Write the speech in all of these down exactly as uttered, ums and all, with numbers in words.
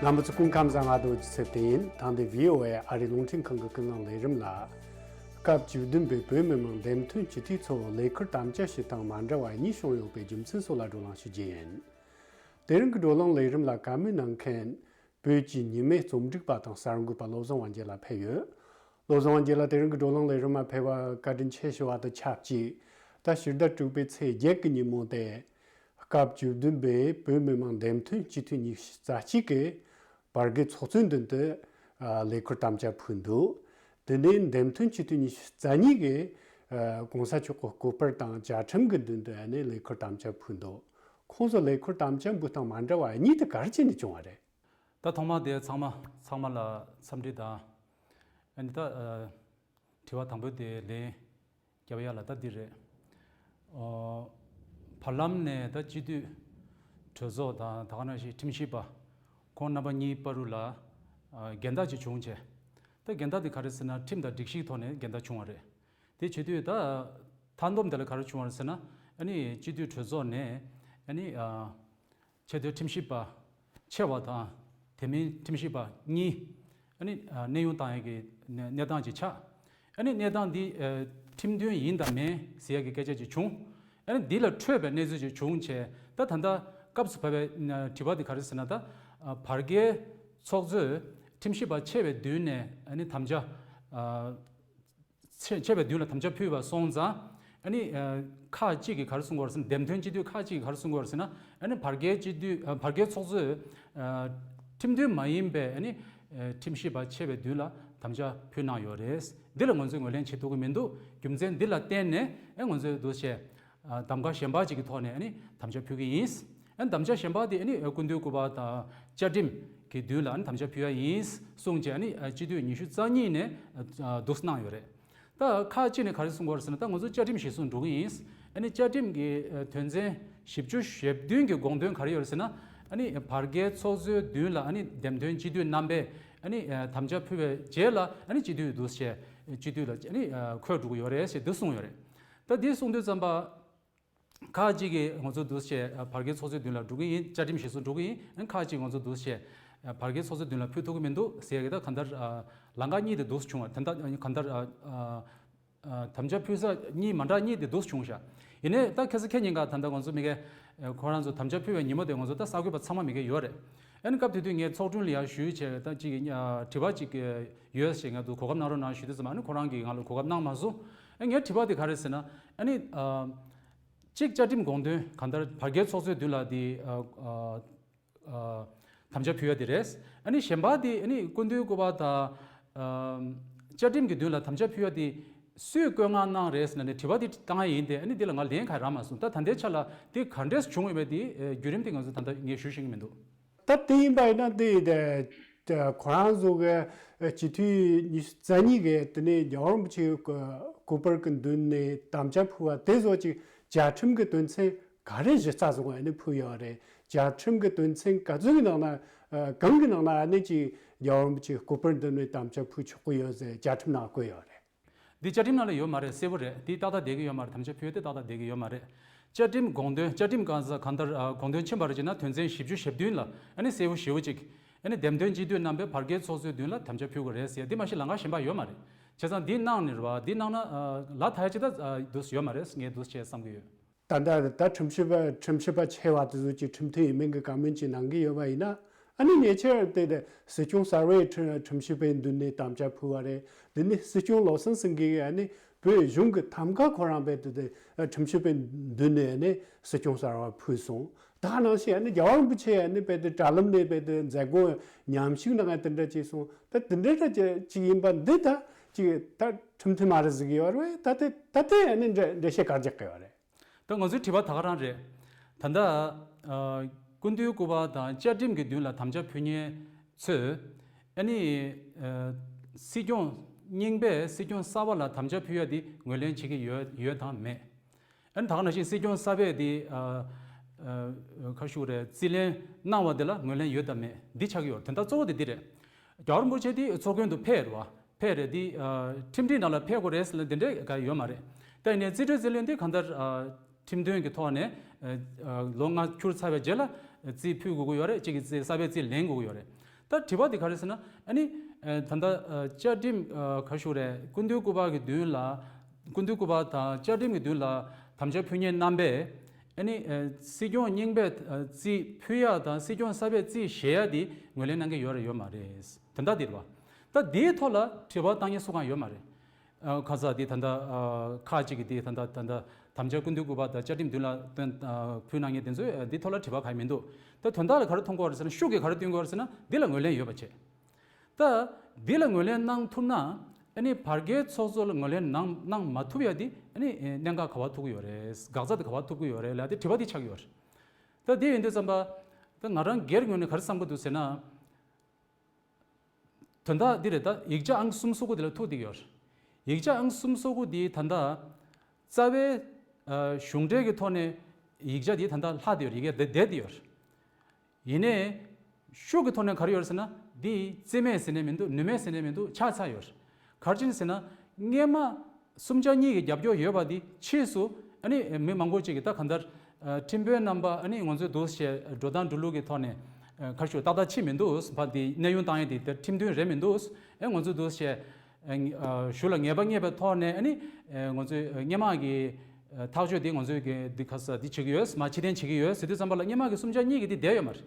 རྣམ་པ་ཚོ་སྐུ་ཁམས་བཟང་། ང་རྡོ་རྗེ་ཚེ་བརྟན་ཡིན། ད་འདི་བྷི་ཨོ་ཨེ་ཨ་རིའི་རླུང་འཕྲིན་ཁང་གི་ཀུན་གླེང་ལས་རིམ་ལ། སྐབས་བཅུ་བདུན་པའི་བོད་མི་མང་འདེམས་ཐོན་སྤྱི་འཐུས་ཚོ་ལས་ཁུར་དམ་བཅའ་བྱེད་སྟངས་མ་འདྲ་བ་གཉིས་བྱུང་ཡོད་པའི་རྒྱུ་མཚན་སོགས་ལ་བགྲོ་གླེང་ཞུ་རྒྱུ་ཡིན། དེ་རིང་གི་བགྲོ་གླེང་ལས་རིམ་ལ་བཀའ་མོལ་གནང་མཁན། བོད་ཀྱི་ཉི་མའི་རྩོམ་སྒྲིག་པ་དང་གསར་འགོད་པ་བློ་བཟང་དབང་རྒྱལ་ལགས་ཕེབས་ཡོད། བློ་བཟང་དབང་རྒྱལ་ལགས་དེ་རིང་གི་བགྲོ་གླེང་ལས་རིམ་མ་ཕེབས་པར་བཀའ་དྲིན་ཆེ་ཞུ་བ་དང་ཆབས་ཅིག་ད་ཕྱི་ཟླ་དྲུག་པའི་ཚེས་བརྒྱད་ཀྱི་ཉིན་མོ་དེ། སྐབས་བཅུ་བདུན་པའི་བོད་མི་མང་འདེམས་ཐོན་སྤྱི་འཐུས་ཉི་ཤུ་རྩ་གཅིག་གིས་བར་བརྒལ་ཚོགས་གཙོའི་མདུན་དུ་ལས་ཁུར་དམ་བཅའ་ཕུལ་འདུག་དེ་ནས་འདེམས་ཐོན་སྤྱི་འཐུས་ཉི་ཤུ་རྩ་གཉིས་ཀྱིས་གོང་ས་མཆོག་གི་སྐུ་པར་དང་བཅའ་ཁྲིམས་ཀྱི་མདུན་དུ་ལས་ཁུར་དམ་བཅའ་ཕུལ་འདུག་ཁོང་ཚོ་ལས་ཁུར་དམ་བཅའ་འབུལ་སྟངས་མ་འདྲ་བ་གཉིས་དེ་ག་རེ་བྱས་ནས་བྱུང་བ་རེད། ད་ཐོག་མ་དེ་ཚང་མ་ཚང་མ་ལ་འཚམས་འདྲི་དང་། ཨ་ནི་ད་ཨ་དྲི་བ་དང་པོ་དེ་ལན་རྒྱབ་ཡ་ལ་ད་འདི་རེད། ཨོ། བར་ལམ་ནས་ད་སྤྱི་འཐུས་གྲོས་ཚོགས་དང་ད་ག་ནང་བཞིན་ཁྲིམས་ཞིབ་པ་ཁོང་རྣམ་པ་གཉིས་བར་དུ་ལ་ཨ་འགལ་ཟླ་ཅིག་བྱུང་བྱས། ད་འགལ་ཟླ་དེ་ག་རེ་ཟེར་ན་ཁྲིམས་དང་སྒྲིག་གཞིའི་ཐོག་ནས་འགལ་ཟླ་བྱུང་བ་རེད། དེ་བྱེད་དུས་ད་མཐའ་སྡོམ་དེ་ལ་ག་རེ་བྱུང་བ་རེད་ཟེར་ན། ཨ་ནི་སྤྱི་འཐུས་གྲོས་ཚོགས་ནས་ཨ་ནི་ཨ། ཆེས་མཐོའི་ཁྲིམས་ཞིབ་པ་ཆེ་བ་དང་དེ་མིན་ཁྲིམས་ཞིབ་པ་གཉིས་ཨ་ནི་གནས་དབྱུང་བཏང་ཡས་ཀྱི་གནས་གནས་སྟངས་ཅིག་ཆགས། ཨ་ནི་གནས་སྟངས་འདི་ཁྲིམས་མཐུན་ཡིན་དང་མིན་ཟེར་ཡས་ཀྱི་སྐད་ཆ་ཅིག་བྱུང་། ཨ་ནི་འདི་ལ་འཕྲོད་པའི་གནས་ཚུལ་ཅིག་བྱུང་བྱས། ད་ད་ལྟ་སྐབས་སུ་བབས་པའི་དྲི་བ་འདི་ག་རེ་ཟེར་ན། ད་བར་བརྒལ་ཚོགས་གཙོས་ཁྲིམས་ཞིབ་པ་ཆེ་བའི་མདུན་ནས་ཨ་ནི་དམ་བཅའ་ཆེ་ཆེ་བའི་མདུན་ལ་དམ་བཅའ་ཕུལ་བ་སོང་ཙང་། ཨ་ནི་ཁག་ཅིག་གིས་ག་རེ་གསུང་གི་ཡོད་རེད་ཟེར་ན། འདེམས་ཐོན་སྤྱི་འཐུས་ཁག་ཅིག་གིས་ག་རེ་གསུང་གི་ཡོད་རེད་ཟེར་ན། ཨ་ནི་བར་བརྒལ་སྤྱི་འཐུས་བར་བརྒལ་ཚོགས་གཙོས་ཁྲིམས་མཐུན་མ་ཡིན་པའི་ཨ་ནི་ཁྲིམས་ཞིབ་པ་ཆེ་བའི་མདུན་ལ་དམ་བཅའ་ཕུལ་གནང་ཡོད་རེད། འདི་ལ་ང་ཚོས་ངོས་ལེན་བྱེད་ཐུབ་ཀྱི་མི་འདུག་རྒྱུ་མཚན་འདི་ལ་བརྟེན་ནས་ཨ་ང་ཚོས་འདུག་བྱས། གདམ་ག་གཞན་པ་ཅིག་གི་ཐོག་ནས་ཨ་ནི་དམ་བཅའ་ཕུལ་གྱི་ཡིན། ཨ་ནི་དམ་བཅའ་གཞན་པ་དེ་ཨ་ནི་སྐུ་མདུན་སྐུ་པར་དང་བཅའ་ཁྲིམས་ཀྱི་མདུན་ལ་ཨ་ནི་དམ་བཅའ་ཕུལ་ཡ་ཡིན་གསུངས་བྱས། ཨ་ནི་སྤྱི་འཐུས་ཉི་ཤུ་རྩ་གཉིས་ནས་འདུག་གནང་ཡོད་རེད། ད་ཁག་ཅིག་ནས་ག་རེ་གསུང་གི་ཡོད་རེད་ཟེར་ན། ད་ང་ཚོ་བཅའ་ཁྲིམས་གཞིར་བཟུང་འགྲོ་གི་ཡིན། ཨ་ནི་བཅའ་ཁྲིམས་ཀྱི་དོན་ཚན་བཞི་བཅུ་ཞེ་བདུན་གྱི་དགོངས་དོན་ག་རེ་ཡོད་རེད་ཟེར་ན། ཨ་ནི་བར་བརྒལ་ཚོགས་གཙོའི་མདུན་ལ་ཨ་ནི་འདེམས་ཐོན་སྤྱི་འཐུས་རྣམ་པས་ཨ་ནི་དམ་བཅའ་ཕུལ་བའི་རྗེས་ལ་ཨ་ནི་སྤྱི་འཐུས་འདུག་བྱས། སྤྱི་འཐུས་ལ་ཨ་ནི་འཁོད་འགྲོ་གི་ཡོད་རེད་ཞེས་འདི་གསུངས་ཡོད་རེད། ད་འདི་གསུང་དུས་ཙམ་པ། ཁག་ཅིག་གིས་ང་ཚོ་འདུག་བྱས་བར་བརྒལ་ཚོགས་གཙོའི་མདུན་ལ་འགྲོ་གི་ཡིན། བཅའ་ཁྲིམས་གཞིར་བཟུང་འགྲོ་གི་ཡིན། ཁག་ཅིག་ང་ཚོ་འདུག་བྱས་བར་བརྒལ་ཚོགས་གཙོའི་མདུན་ལ་ཕུལ་ཐུབ་ཀྱི་མི་འདུག་ཟེར་གི། ད་གང་ལྟར་ལམ་ཁ་གཉིས་དེ་འདུག་བྱུང་བ། ད་ལྟ་གང་ལྟར་དམ་བཅའ་ཕུལ་ས་གཉིས་མ་འདྲ་གཉིས་དེ་འདུག་བྱུང་ཤག་ཡིན་ནའི་ད་ཁ་སང་ཁ་ཉིན་ཀ་ད་ལྟ་ང་ཚོ་མི་གེ་ཁོ་རང་ཚོ་དམ་བཅའ་ཕུལ་བའི་ཉིན་མོ་དེ་ང་ཚོ་ད་གསར་འགོད་པ་ཚང་མ་མི་གེ་ཡོད་རེད། ཨ་ནི་སྐབས་དེ་དུས་ངས་ཚོགས་དྲུང་ལ་ཡར་ཞུས་བྱས། ད་ཅིག་དྲི་བ་ཅིག་ཡོད་ཞེས་ང་ཚོ་གོ་སྐབས་གནང་རོགས་གནང་ཞུས་དུས་ཙམ། ཨ་ནི་ཁོ་རང་གིས་ང་ལ་གོ་སྐབས་གནང་མ་སོང་། ཨ་ངའི་དྲི་བ་དེ་ག་རེ་ཟེར་ན། ཨ་ནི་གཅིག་བཅའ་ཁྲིམས་དགོངས་དོན་གང་ལྟར་བར་བརྒལ་ཚོགས་གཙོའི་མདུན་ལ་དེ་དམ་བཅའ་ཕུལ་ཡ་དེ་རེད། ཨ་ནི་གཞན་པ་དེ་ཨ་ནི་སྐུ་མདུན་སྐུ་པར་དང་བཅའ་ཁྲིམས་ཀྱི་མདུན་ལ་དམ་བཅའ་ཕུལ་ཡ་དེ་སུས་བཀོད་མངགས་གནང་རེད་ཟེར་ན་ནི་དྲི་བ་དེ་བཏང་ཡ་ཡིན་ཏེ། ཨ་ནི་དེ་ལ་ང་ལན་གང་ཡང་རག་མ་སོང་། ད་ད་ལྟའི་ཆ་ལ་དེ་ག་འདྲས་བྱུང་ཡོད་པའི་དེ་བརྒྱུད་རིམ་དེ་ང་ཚོ་ད་ལྟ་ངས་ཞུ་ཤེས་ཀྱི་མི་འདུག་ད་དེ་ཡིན་པ་ཡིན་ན་དེ་དེ་ཁོ་རང་ཚོ་གི་སྤྱི་འཐུས་ཉི་ཤུ་རྩ་གཉིས་གི་དེ་ནས་རྒྱལ་བ་རིན་པོ་ཆེའི་སྐུ་པར་གྱི་མདུན་ནས་དམ་བཅའ་ཕུལ་བ་དེ་ཚོ་ཅིག་བཅའ་ཁྲིམས་ཀྱི་དོན་ཚན་ག་རེ་གཞི་རྩ་བཟུང་བ་ནས་ཕུལ་ཡོད་རེད། བཅའ་ཁྲིམས་ཀྱི་དོན་ཚན་ག་ཚོད་ཀྱི་ནང་ན་གང་གི་ནང་ན་ནི་ཅིག་རྒྱལ་བ་རིན་པོ་ཆེའི་སྐུ་པར་མདུན་ནས་དམ་བཅའ་ཕུལ་ཆོག་གི་ཡོད་ཟེར་བཅའ་ཁྲིམས་ནང་བཀོད་ཡོད་རེད། འདི་བཅའ་ཁྲིམས་ནང་ལ་ཡོད་མ་རེད། གསལ་པོ་རེད། འདི་ཏག་ཏག་བསྡད་ཀྱི་ཡོད་མ་རེད། དམ་བཅའ་ཕུལ་ཡ་དེ་ཏག་ཏག་བསྡད་ཀྱི་ཡོད་མ་རེད། བཅའ་ཁྲིམས་དགོངས་དོན། བཅའ་ཁྲིམས་གང་ས་གང་ལྟར་དགོངས་དོན་ཕྱིན་པ་རེད་ཅེ་ན། དོན་ཚན་བཞི་བཅུ་ཞེ་བདུན་ལ་ཨ་ནི་གསལ་པོ་ཞེ་པོ་ཅིག་ཨ་ནི་འདེམས་ཐོན་སྤྱི་འཐུས་རྣམ་པས་བར་བརྒལ་ཚོགས་གཙོའི་མདུན་ལ་དམ་བཅའ་ཕུལ་དགོས་རེད་ཟེར་ཡ་འདི་མ་གཞི་ལམ་ཁ་གཞན་པ་ཡོད་མ་རེད། བྱས་ཙང་འདི་གནང་ནི་རེད་བ། འདི་གནང་ན་ལ་ད་ཡ་ཅི་ད་འདུག་ཡོད་མ་རེད། ངས་འདུག་བྱས་བསམ་གྱི་ཡོད། ད་ལྟ་ད་ཁྲིམས་ཞིབ་པ་ཁྲིམས་ཞིབ་པ་ཆེ་བ་དེ་ཚོ་ཅིག་ཁྲིམས་མཐུན་ཡིན་མིན་གྱི་བཀའ་མོལ་ཅིག་གནང་གི་ཡོད་པ་ཡིན་ན། ཨ་ནི་ཉེ་ཆར་དེ་དེ་སྲིད་སྐྱོང་གསར་བས་ཁྲི་ཁྲིམས་ཞིབ་པའི་མདུན་ནས་དམ་བཅའ་ཕུལ་བ་རེད། དེ་ནས་སྲིད་སྐྱོང་བློ་བཟང་སེང་གེ་ཨ་ནི་བོད་གཞུང་གི་ཐམ་ག་ཁོ་རང་བས་དེ་དེ་ཁྲིམས་ཞིབ་པའི་མདུན་ནས་ཨ་ནི་སྲིད་སྐྱོང་གསར་བ་ཕུལ་སོང་། ད་ག་ནང་བཞིན་ཨ་ནི་རྒྱལ་བ་རིན་པོ་ཆེ་ཨ་ནི་བས་དེ་དྲ་ལམ་ནས་བས་དེ་མཛད་སྒོ་མཉམ་ཞུགས་གནང་ཡ་དེ་འདྲ་བྱས་སོང་། ད་དེ་འདྲ་འདྲ་ཅིག་ཡིན་པ་འདི་ད་ཅིག་ད་ཁྲིམས་མཐུན་མ་རེད་ཟེར་གི་ཡོད་རེད། ད་དེ་ད་དེ་ཨ་ནི་འགྲེལ་འགྲེལ་བཤད་ག་རེ་རྒྱག་གི་ཡོད་རེད། ད་ང་ཚོའི་དྲི་བ་ད་ག་རང་རེད། ད་ལྟ་ཨ་སྐུ་མདུན་སྐུ་པར་དང་བཅའ་ཁྲིམས་ཀྱི་མདུན་ལ་དམ་བཅའ་ཕུལ་མཁན་ཚོས་ཨ་ནི་ཨ་སྲིད་སྐྱོང་རྙིང་པས་སྲིད་སྐྱོང་གསར་པ་ལ་དམ་བཅའ་ཕུལ་ཡ་དེ་ངོས་ལེན་བྱེད་ཀྱི་ཡོད་ཡོད་དམ་མེད། ཨ་ནི་ད་ག་ནང་བཞིན་སྲིད་སྐྱོང་གསར་པས་དེ་ཨ་ཨ་ཁ་ཤུ་རེད། རྩིས་ལེན་གནང་བ་དེ་ལ་ངོས་ལེན་ཡོད་དམ་མེད་འདི་ཆགས་ཀྱི་ཡོད་རེད། དོན་དག་གཙོ་བོ་དེ་འདི་རེད། རྒྱལ་བ་རིན་པོ་ཆེ་དེ་ཚོགས་མགོན་དུ་ཕེབས་རེད་བ། ཕེབས་རེད་དེ། ཨ་ཁྲིམས་སྒྲིག་ནང་ལ་ཕེབས་དགོས་རེད་ཟེར་ལ་འདི་འདྲས་ག་ཡོད་མ་རེད། ད་ཡིན་ནའི་རྩིས་སྤྲོད་རྩིས་ལེན་དེ་གང་ལྟར་ཨ་ཁྲིམས་དོན་གྱི་ཐོག་ནས་ཨ་ལོ་ལྔ་འཁྱོལ་ཚར་བའི་རྗེས་ལ་རྩིས་ཕུལ་དགོས་ཀྱི་ཡོད་རེད། གཅིག་གི་རྩིས་གསར་པའི་རྩིས་ལེན་དགོས་ཀྱི་ཡོད་རེད། ད་དྲི་བ་དེ་ག་རེ་ཟེར་ན། ཨ་ནི་ཨ་ད་ལྟ་ཨ་བཅའ་ཁྲིམས་ཨ་ག་ཞུ་རེད། སྐུ་མདུན་སྐུ་པར་གྱི་མདུན་ལ། སྐུ་མདུན་སྐུ་པར་དང་བཅའ་ཁྲིམས་ཀྱི་མདུན་ལ་དམ་བཅའ་ཕུལ་མཁན་རྣམ་པས། ཨ་ནི་ཨ་སྲིད་སྐྱོང་རྙིང་པས་ཨ་རྩིས་ཕུལ་ཡ་དང་སྲིད་སྐྱོང་གསར་པས་རྩིས་བཞེས་ཡ་དེ་ངོས་ལེན་གནང་གི་ཡོད་རེད་ཡོད་མ་རེད། དོན་དག་དེ་རེད་བ། ད་དེའི་ཐོག་ལ་དྲི་བ་བཏང་མཁན་སུ་གང་ཡོད་མ་རེད། ཨ་ཁ་ས་དེ་ད་ལྟ་ཨ་ཁག་ཅིག་གིས་དེ་ད་ལྟ་ད་ལྟ་དམ་བཅའ་སྐུ་མདུན་སྐུ་པར་དང་བཅའ་ཁྲིམས་མདུན་ལ་བཏོན་ཨ་ཕུལ་གནང་མཁན་དེ་ཚོས་ཨ་འདི་ཐོག་ལ་དྲི་བ་གང་ཡང་མི་འདུག་ད་དོན་དག་ལ་ག་རེ་མཐོང་གི་ཡོད་རེད་ཟེར་ན། ཤུགས་ཀྱིས་ག་རེ་སྟོན་གྱི་ཡོད་རེད་ཟེར་ན། འདི་ལ་ངོས་ལེན་ཡོད་པ་བྱས། ད་འདི་ལ་ངོས་ལེན་གནང་ཐུབ་ན། ཨ་ནི་བར་བརྒལ་ཚོགས་གཙོ་ལ་ངོས་ལེན་གནང་གནང་མ་ཐུབ་ཡ་དེ། ཨ་ནི་གནད་འགག་ག་པར་ཐུག་གི་ཡོད་རེད། འགག་རྩ་དེ་ག་པར་ཐུག་གི་ཡོད་རེད་ལབ་དེ་དྲི་བ་དེ་ཆགས་ཀྱི་ཡོད་རེད། ད་དེ་ཡིན་དུས་ཙམ་པ། ད་ང་རང་སྒེར་ངོས་ནས་ག་རེ་བསམ་གྱི་འདུག་ཟེར་ན། དོན་དག་འདི་རེད། ད་ཡིག་ཆ་ཨང་གསུམ་སོ་དགུ་དེ་ལ་ཐུག་བསྡད་ཡོད། ཡིག་ཆ་ཨང་གསུམ་སོ་དགུ་འདི་ད་ལྟ་རྩ་བའི་ཨ་གཞུང་འབྲེལ་གྱི་ཐོག་ནས་ཡིག་ཆ་འདི་ད་ལྟ་ལྷག་བསྡད་ཡོད། ཡི་གེ་བསྡད་བསྡད་ཡོད། ཡིན་ནའི་ཤུགས་ཀྱི་ཐོག་ནས་ག་རེ་ཡོད་ཟེར་ན། འདི་རྩིས་མེད་ཟེར་ནས་མི་འདུག་ནུས་མེད་ཟེར་ནས་མི་འདུག་ཆགས་ཚར་ཡོད། ག་རེ་བྱས་ཟེར་ན། སྔས་མ་གསུམ་ཆ་གཉིས་ཀྱི་རྒྱབ་སྐྱོར་ཡོད་པ་འདི་ཕྱིས་སུ། ཨ་ནི་མི་མང་པོ་ཅིག་གིས་ད་གང་ལྟར་ཨ་ཁྲིམས་དཔོན་རྣམ་པ། ཨ་ནི་ང་ཚོས་འདུག་སེ་འགྲོ་སྟངས་འགྲོ་ལུགས་ཀྱི་ཐོག་ནས་ཨ་ག་རེ་ཞུ། ཏག་ཏག་ཅིག་མི་འདུག་ཕ་འདི་གནས་དབྱུང་བཏང་ཡས་འདི་དེ་ཁྲིམས་མཐུན་རེད་མི་འདུག་ཨེ་ང་ཚོས་འདུག་སེ་ཨ་ཞུ་ལ་ངེས་པ་རྙེད་པའི་ཐོག་ནས། ཨ་ནི་ཨ་ང་ཚོས་སྔས་མ་གི་ཨ་ཐག་གཅོད་འདི་ང་ཚོས་ཀྱི་འདི་ག་ས་འདི་བྱེད་ཀྱི་ཡོད། མ་ཕྱིར་འཐེན་བྱེད་ཀྱི་ཡོད་ཟེར་དུས་ཙམ་པ་ལ། སྔས་མ་གི་གསུམ་ཆ་གཉིས་ཀྱི་འདི་བསྡད་ཡོད་མ་རེད།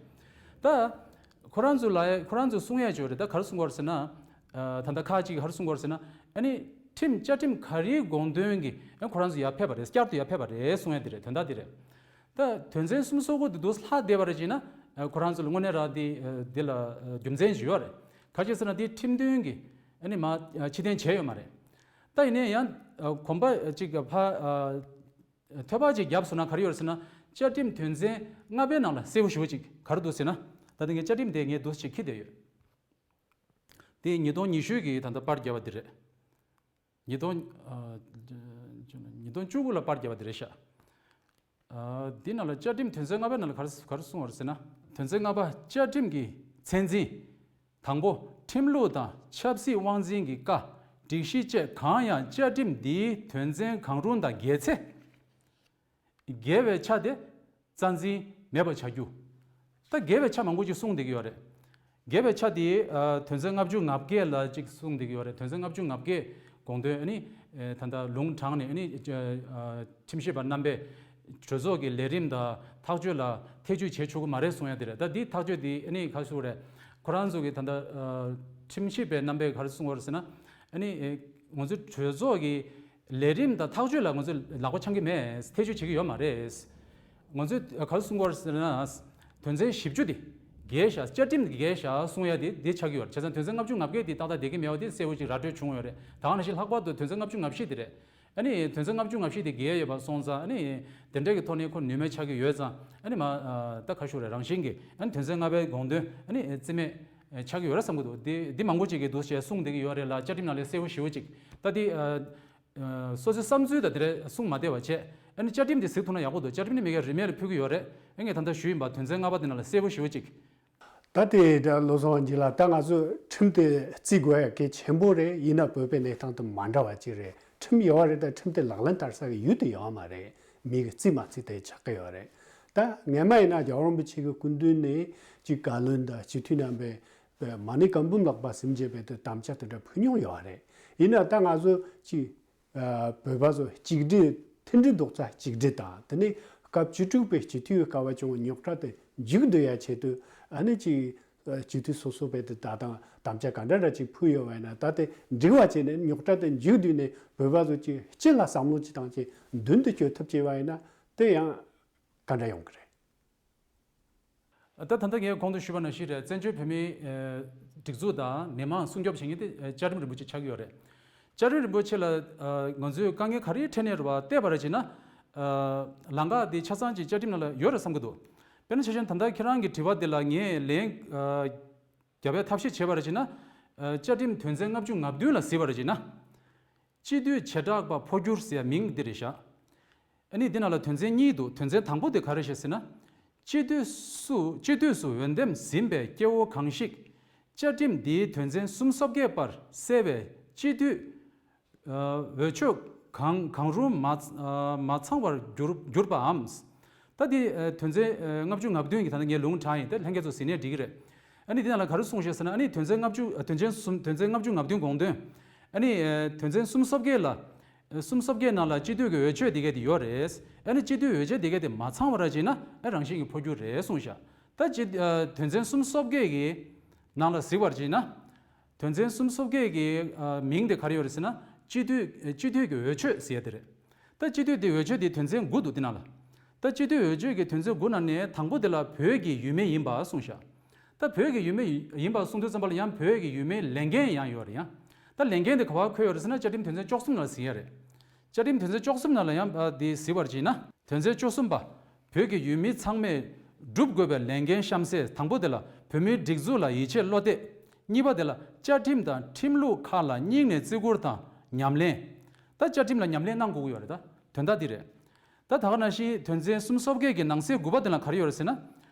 ད་ཁོ་རང་ཚོ་ལ་ཁོ་རང་ཚོས་གསུང་ཡས་ཅིག་ཡོད་རེད། ད་ག་རེ་གསུང་གི་ཡོད་རེད་ཟེར་ན། ཨ་ད་ལྟ་ཁག་ཅིག་གིས་ག་རེ་གསུང་གི་ཡོད་རེད་ཟེར་ན། ཨ་ནི་ཁྲིམས་བཅའ་ཁྲིམས་ག་རེའི་དགོངས་དོན་གྱིས་ཨ་ཁོ་རང་ཚོ་ཡར་ཕེབས་པ་རེད། བསྐྱར་དུ་ཡར་ཕེབས་པ་རེད་གསུང་ཡས་དེ་རེད། དོན་དག་དེ་རེད། ད་དོན་ཚན་གསུམ་སོ་དགུ་དེ་འདུག་ལྷག་བསྡད་པ་རེད་བྱས་ན། ཨ་ཁོ་རང་ཚོ་ལ་དངོས་གནས་རང་དེ་ཨ་དེ་ལ་ཨ་རྒྱུ་མཚན་ཅིག་ཡོད་རེད། ག་རེ་བྱས་ཟེར་ན། དེ་ཁྲིམས་མཐུན་གྱི་ཨ་ནི་མ་ཨ་ཕྱིར་འཐེན་བྱས་ཡོད་མ་རེད། ད་ཡིན་ནའི་ཡང་ཨ་གོམ་པ་ཅིག་ཕ་ཨ་ཐོལ་པ་ཅིག་བརྒྱབ་སོང་ན་ག་རེ་ཡོད་རེད་ཟེར་ན། བཅའ་ཁྲིམས་དོན་ཚན་ལྔ་པའི་ནང་ལ་གསལ་པོ་ཞེ་པོ་ཅིག་ག་རེ་འདུག་ཟེར་ན། ད་ལྟ་ངས་བཅའ་ཁྲིམས་དེ་ངས་འདུག་ཅིག་འཁྱེར་བསྡད་ཡོད། དེ་ཉིས་སྟོང་ཉི་ཤུ་གི་ད་ལྟ་པར་བརྒྱབ་པ་དེ་རེད། ཉིས་སྟོང་ཨ་ཉིས་སྟོང་བཅུ་དགུ་ལ་པར་བརྒྱབ་པ་དེ་རེད་ཤག་ཨ་འདི་ནང་ལ་བཅའ་ཁྲིམས་དོན་ཚན་ལྔ་པའི་ནང་ལ་ག་རེ་ག་རེ་གསུངས་པ་རེད་ཟེར་ན། དོན་ཚན་ལྔ་པ། བཅའ་ཁྲིམས་ཀྱི་ཚད་འཛིན། དང་པོ། ཁྲིམས་ལུགས་དང་ཆབ་སྲིད་དབང་འཛིན་གྱི་བཀའ། སྒྲིག་གཞི་བཅས་གང་ཡང་བཅའ་ཁྲིམས་འདིའི་དོན་ཚན་གང་རུང་དང་འགལ་ཚེ། འགལ་བའི་ཆ་དེ་རྩ་འཛིན་མེད་པར་བྱ་རྒྱུ། ད་འགལ་བའི་ཆ་མང་པོ་ཅིག་གསུངས་བསྡད་ཀྱི་ཡོད་རེད། འགལ་བའི་ཆ་དེ་ཨ་དོན་ཚན་ལྔ་བཅུ་ང་བརྒྱད་ལ་ཅིག་གསུངས་བསྡད་ཀྱི་ཡོད་རེད། དོན་ཚན་ལྔ་བཅུ་ང་བརྒྱད་དགོངས་དོན་ཨ་ནི་ཨ་ད་ལྟ་ལུང་དྲངས་ནས། ཨ་ནི་ཨ་ཁྲིམས་ཞིབ་པ་རྣམ་པས་གྲོས་ཚོགས་ཀྱི་ལས་རིམ་དང་ཐག་གཅོད་ལ་ཐེ་བྱུས་བྱེད་ཆོག་གི་མ་རེད་གསུང་ཡ་དེ་རེད། ད་འདི་ཐག་གཅོད་འདི་ཨ་ནི་ག་རེ་ཟེར་དགོས་རེད། ཁོ་རང་ཚོ་གི་ད་ལྟ་ཨ་ཁྲིམས་ཞིབ་པའི་རྣམ་པས་ག་རེ་གསུང་བ་རེད་ཟེར་ན། ཨ་ནི་ཨེ་ང་ཚོའི་གྲོས་ཚོགས་ཀྱི་ལས་རིམ་དང་ཐག་གཅོད་ལ་ང་ཚོས་ལག་པ་འཆང་གི་མེད། ཐེ་བྱུས་བྱེད་ཀྱི་ཡོད་མ་རེད། ང་ཚོས་ག་རེ་གསུང་གི་ཡོད་ཟེར་ན། དོན་ཚན་བཞི་བཅུ་དེ་འགལ་བཞག་བཅའ་ཁྲིམས་འགལ་བཞག་གསུང་ཡ་དེ་དེ་ཆགས་ཀྱི་ཡོད་རེད། བྱས་ཙང་དོན་ཚན་ལྔ་བཅུ་ང་བརྒྱད་དེ་ཏག་ཏག་བསྡད་ཀྱི་མེད་པ་དེ་གསལ་པོ་ཅིག་ར་སྤྲོད་བྱུང་ཡོད་རེད། ད་ག་ནང་བཞིན་ལྷག་པར་དུ་དོན་ཚན་ལྔ་བཅུ་ང་བཞི་དེ་རེད། ཨ་ནི་དོན་ཚན་ལྔ་བཅུ་ང་བཞི་དེ་འགལ་ཡོད་པ་སོང་ཙང་། ཨ་ནི་དེ་འདྲ་གི་ཐོག་ནས་ཁོ་ནུས་མེད་ཆགས་ཀྱི་ཡོད་ཙང་། ཨ་ནི་མ་ཨ་ད་ག་རེ་ཞུ་རེད། རང་བཞིན་གྱིས་ཨ་ནི་དོན་ཚན་ལྔ་པའི་དགོངས་དོན་ཨ་ནི་རྩིས་མེད་ཆགས་ཀྱི་ཡོད་རེད་བསམ་གྱི་འདུག་འདི་འདི་མང་པོ་ཅིག་གིས་འདུག་ཅེས་གསུངས་བསྡད་ཀྱི་ཡོད་རེད་ལ། བཅའ་ཁྲིམས་ནང་ལ་གསལ་པོ་ཞེ་པོ་ཅིག་ད་འདི་ཨ་ཨ་སོ་སོའི་བསམ་ཚུལ་དང་དེ་འདྲ་གསུངས་མ་བསྡད་པ་བྱས། ཨ་ནི་བཅའ་ཁྲིམས་དེ་གཟིགས་ཐུབ་ན་ཡག་པོ་འདུག་བཅའ་ཁྲིམས་ནི་མི་སྒེར་རིན་མེད་ལ་ཕུལ་གྱི་ཡོད་རེད། ཨ་ངས་ད་ལྟ་ཞུས་ཡིན་པ། དོན་ཚན་ལྔ་པ་དེ་ནང་ལ་གསལ་པོ་ཞེ་པོ་ཅིག་ད་དེ་འདྲ་བློ་བཟང་དབང་ཆེན་ལགས། ད་ང་ཚོས་ཁྲིམས་དེ་བརྩི་དགོས་ཡ་གལ་ཆེན་པོ་རེད། ཡིན་ན་བོད་པའི་གནས་སྟངས་དང་མ་འདྲ་བ་ཅིག་རེད། ཁྲིམས་ཡོད་པ་རེད། ད་ཁྲིམས་དེ་ལག་ལེན་བསྟར་ས་གི་ཡུལ་དུ་ཡོད་མ་རེད། མི་གིས་བརྩི་མ་བརྩི་དེ་ཆགས་ཀྱི་ཡོད་རེད། ད་སྔས་མ་ཡིན་ན་རྒྱལ་བ་རིན་པོ་ཆེ་གི་སྐུ་མདུན་ནས་ཅིག་བཀའ་བློན་དང་སྤྱི་འཐུས་རྣམ་པས་མ་ཎི་བཀའ་འབུམ་ལགས་པ་ཟིན་བྱས་པའི་དེ་དམ་བཅའ་དེ་འདྲ་ཕུལ་མྱོང་ཡོད་རེད། ཡིན་ན་ད་ང་ཚོ་ཅིག་ཨ་བོད་པ་ཚོ་གཅིག་སྒྲིལ། མཐུན་སྒྲིལ་རྡོག་རྩ་གཅིག་སྒྲིལ་དང་། དེ་ནས་སྐབས་བཅུ་དྲུག་པའི་སྤྱི་འཐུས་ཀྱི་སྐབས་བྱུང་རྙོག་དྲ་དེ་མཇུག་བསྡུ་ཡ་ཆེད་དུ། ཨ་ནི་ཅིག་ཨ་སྤྱི་འཐུས་སོ་སོ་བས་དེ་ད་དང་དམ་བཅའ་ག་འདྲ་འདྲ་ཅིག་ཕུལ་ཡོད་པ་ཡིན་ན། ད་དེ་འགྲིག་པ་བྱས་ནས་རྙོག་དྲ་དེ་མཇུག་བསྡུས་ནས་བོད་པ་ཚོ་ཅིག་སྤྱི་ལ་བསམ་བློ་ཅིག་བཏང་བྱས་མདུན་དུ་སྐྱོད་ཐུབ་བྱས་པ་ཡིན་ན། དེ་ཡང་ག་འདྲ་ཡོང་གི་རེད། ད་ད་ལྟ་ངས་གོང་དུ་ཞུས་པ་ནང་བཞིན་རེད། བཙན་བྱོལ་བོད་མིའི་ཨ་སྒྲིག་འཛུགས་དང་མི་མང་སྲུང་སྐྱོབ་བྱེད་མཁན་དེ་ཨ་བཅའ་ཁྲིམས་རིན་པོ་ཆེ་ཆགས་ཀྱི་ཡོད་རེད། བཅའ་ཁྲིམས་རིན་པོ་ཆེ་ལ་ཨ་ང་ཚོས་དཀའ་ངལ་ག་རེའི་འཕྲད་ནས་རེད་བ་བལྟས་པ་རེད་བྱས་ན། ཨ་ལམ་ཁ་དེ་ཆ་ཚང་ཅིག་བཅའ་ཁྲིམས་ནང་ལ་ཡོད་རེད་བསམ་གྱི་འདུག་དཔེར་ན་ཆ་བཞག་ན་ད་ལྟ་ཁྱེད་རང་གི་དྲི་བ་དེ་ལ་ངས་ལན་ཨ་རྒྱབ་པའི་ཐབས་ཤེས་བྱས་པ་རེད་བྱས་ན། ཨ་བཅའ་ཁྲིམས་དོན་ཚན་ལྔ་བཅུ་ང་བདུན་ལ་གཟིགས་པ་རེད་བྱས་ན། སྤྱི་འཐུས་བྱེ་བྲག་པ་འཕོ་འགྱུར་ཟེར་ཡ་མིང་འདི་རེད་བཞག་ཨ་ནི་འདི་ནང་ལ་དོན་ཚན་གཉིས་འདུག་དོན་ཚན་དང་པོ་དེ་ག་རེ་བྱས་ཟེར་ན། སྤྱི་འཐུས་སུ་སྤྱི་འཐུས་སུ་འོས་འདེམས་ཟིན་པའི་སྐྱེ་བོ་གང་ཞིག་བཅའ་ཁྲིམས་འདིའི་དོན་ཚན་སུམ་ཅུ་སོ་བརྒྱད་པར་གསལ་བའི་སྤྱི་འཐུས་ཨ་འོས་ཆོས་གང་གང་རུང་མ་ཨ་མ་ཚང་བར་གྱུར་གྱུར་པའམ། ད་འདི་ཨ་དོན་ཚན་ཨ་ལྔ་བཅུ་ང་བདུན་གྱི་ད་ལྟ་ངས་ལུང་དྲངས་ཡིན། ད་ལྷན་རྒྱས་ཚོ་གཟིགས་ནས་འགྲིག་གི་རེད། ཨ་ནི་དེ་ནང་ལ་ག་རེ་གསུངས་ཤག་ཟེར་ན། ཨ་ནི་དོན་ཚན་ལྔ་བཅུ་དོན་ཚན་གསུམ་དོན་ཚན་ལྔ་བཅུ་ང་བདུན་དགོངས་དོན། ཨ་ནི་དོན་ཚན་གསུམ་སོ་བརྒྱད་ལ། གསུམ་སོ་བརྒྱད་ནང་ལ་སྤྱི་འཐུས་ཀྱི་འོས་ཆོས་དེ་གས་དེ་ཡོད་རེད། ཨ་ནི་སྤྱི་འཐུས་འོས་ཆོས་དེ་གས་དེ་མ་ཚང་བ་ར་བྱས་ན་ཨ་རང་བཞིན་གྱི་འཕོ་འགྱུར་རེད་གསུངས་ཤག་ད་སྤྱི་དོན་ཚན་གསུམ་སོ་བརྒྱད་ཀྱི་ནང་ལ་གཟིགས་པར་བྱས་ན། དོན་ཚན་གསུམ་སོ་བརྒྱད་ཀྱི་མིང་དེ་ག་རེ་ཡོད་རེད་ཟེར་ན། སྤྱི་འཐུས་སྤྱི་འཐུས་ཀྱི་འོས་ཆོས་ཟེར་ཡ་དེ་རེད། ད་སྤྱི་འཐུས་དེ་འོས་ཆོས་དེ་དོན་ཚན་དགུ་འདུག་དེ་ནང་ལ། ད་སྤྱི་འཐུས་འོས་ཆོས་ཀྱི་དོན་ཚན་དགུ་ནང་ནས་དང་པོ་དེ་ལ་བོད་ཀྱི་ཡུལ་མི་ཡིན་པ་གསུངས་ཤག་ད་བོད་ཀྱི་ཡུལ་མི་ཡིན་པ་གསུངས་དུས་ཙམ་པ་ལ་ཡང་བོད་ཀྱི་ཡུལ་མིའི་ལས་འགན་ཡང་ཡོད་རེད་ཡང་། ད་ལས་འགན་དེ་ག་པར་འཁོད་ཡོད་རེད་ཟེར་ན། བཅའ་ཁྲིམས་དོན་ཚན་བཅུ་གསུམ་ནང་ལ་ཟིན་ཡ་རེད། བཅའ་ཁྲིམས་དོན་ཚན་བཅུ་གསུམ་ནང་ལ་ཡང་དེ་གཟིགས་པར་བྱས་ན། དོན་ཚན་བཅུ་གསུམ་པ། བོད་ཀྱི་ཡུལ་མི་ཚང་མས་སྒྲུབ་དགོས་པའི་ལས་འགན་གཤམ་གསལ། དང་པོ་དེ་ལ་བོད་མིའི་སྒྲིག་འཛུགས་ལ་ཡིད་ཆེས་བློ་གཏད། གཉིས་པ་དེ་ལ་བཅའ་ཁྲིམས་དང་ཁྲིམས་ལུགས་ཁག་ལ་སྙིང་ནས་བརྩི་བཀུར་དང་ཉམས་ལེན། ད་བཅའ་ཁྲིམས་ལ་ཉམས་ལེན་གནང་དགོས་ཀྱི་ཡོད་རེད། ད་དོན་དག་འདི་རེད། ད་ད་ག་ནང་བཞིན་དོན་ཚན་གསུམ་སོ་བརྒྱད་ཀྱི་ནང་གསེས་དགུ་པ་དེ་ལ་ག་རེ་ཡོད་རེད་ཟེར་ན།